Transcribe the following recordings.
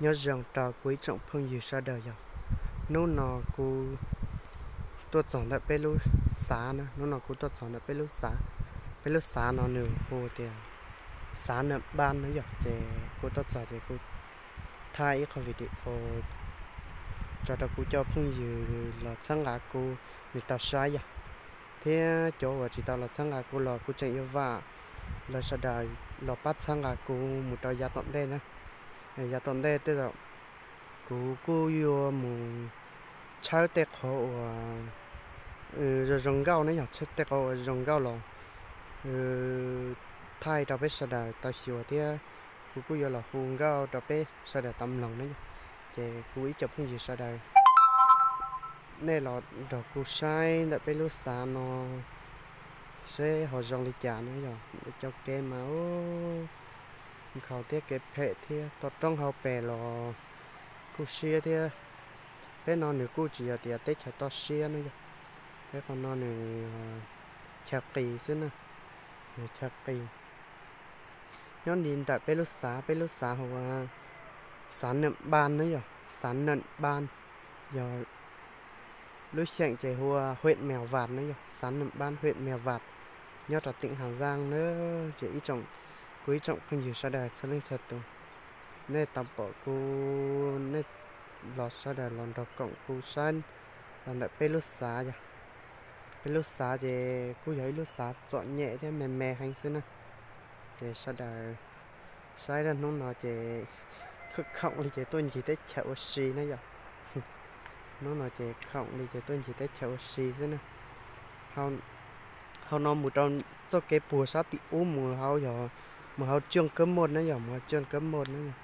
Nyob zoo rau kuv ib tsoom phooj ywg sawv daws yog, hnub no kuv tuaj txog ntawm peb lub xav na, hnub no kuv tuaj txog ntawm peb lub xav. Peb lub xav no nws hu tias xav Naj Npab na yog, ces kuv tuaj txog ces kuv thaij ib qho video tso rau kuv cov phooj ywg los txhawb nqa kuv nws tau saib yog, thiab cov uas tsis tau los txhawb nqa kuv los kuv tseem yuav vam lawv sawv daws los pab txhawb nqa kuv mus rau yav tom ntej na. Yav tom ntej tej zaum kuv kuj yuav mus tshawb tej qhov uas zoo zoo nkauj na yog, tshawb tej qhov uas zoo nkauj los thaij rau peb sawv daws tau xyuas thiab kuv kuj yuav los hu nkauj rau peb sawv daws tau mloog na yog. Ces kuv ib co phooj ywg sawv daws, nej los nrog kuv saib ntawm peb lub xav no seb ho zoo li cas na yog. Cov kev mas nkhaus thiab kev phem thiab, toj roob hauv pes los kuj siab thiab. Peb no nws kuj tsis yog tias teb chaws toj siab na yog, peb qhov no nws chaw qis xwb na, nws chaw qis. Nyob li ntawm peb lub xav, peb lub xav hu ua xav Naj Npab na yog, xav Naj Npab, yog lub xeem ces hu ua huyện Mèo Vạc na yog, xav Naj Npab huyện Mèo Vạc, nyob rau tỉnh Hà Giang na. Ces ib tsoom, kuv ib tsoom phooj ywg sawv daws txhua leej txhua tus, nej tau pom kuv, nej los sawv daws los nrog koom kuv saib los ntawm peb lub xav yog. Peb lub xav ces kuj yog ib lub xav txom nyem thiab me me heev xwb na. Ces sawv daws saib hnub no ces khoom li ces tuaj ncig teb chaws ua si na yog. Hnub no ces khoom li ces tuaj ncig teb chaws ua si xwb na. Hauv no mus rau txoj kev puag sab tim ub mus hauv yog, mus hauv Trương Cáp Một na yog, mus hauv Trương Cáp Một na yog.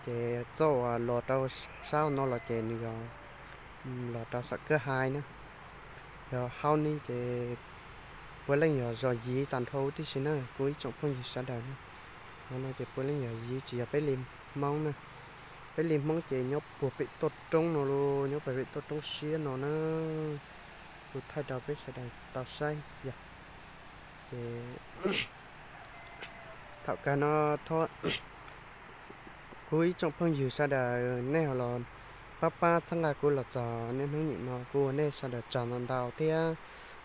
Ces txoj uas los rau sab no los ces nws yog los rau Sab Kab Hais na. Yog hauv ni ces puav leej yog zos Yiv tag nrho huv tib si na kuv ib tsoom phooj ywg sawv daws na. Hauv no ces puav leej yog Yiv tsis yog peb li Hmoob na. Peb li Hmoob ces nyob puag pem toj roob no los, nyob puag pem toj roob siab no na. Kuv thaij rau peb sawv daws tau saib yog. Ces thaum kawg no thov kuv ib tsoom phooj ywg sawv daws nej ho los pab pab txhawb nqa kuv los txog niaj hnub nim no kuv ua nej sawv daws tsaug ntau ntau thiab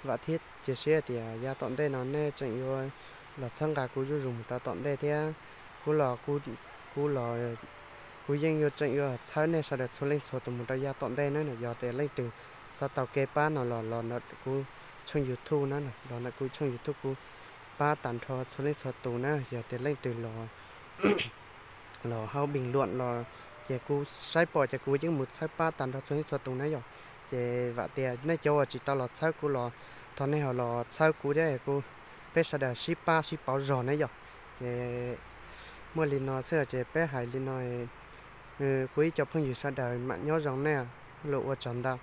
vam thiab cia siab tias yav tom ntej no nej tseem yuav los txhawb nqa kuv zuj zus mus rau tom ntej thiab. Kuv los, kuv los, kuv yeej yuav tseem yuav txhawb nej sawv daws txhua leej txhua tus mus rau yav tom ntej na. Yog tias leej twg xav tau kev pab no los los ntawm kuv tshooj YouTube na, los ntawm kuv tshooj YouTube kuv pab tag nrho txhua leej txhua tus na. Yog tias leej twg los los hauv bình luận los ces kuv saib pom ces kuv yeej mus txhawb pab tag nrho txhua leej txhua tus na yom. Ces vam tias nej cov uas tsis tau los txhawb kuv los thov nej ho los txhawb kuv thiab kuv, peb sawv daws sib pab sib pauv zog na yom. Ces muaj li no xwb ces peb hais li no, kuv ib co phooj ywg sawv daws mam nyob zoo nej, los ua tsaug ntau.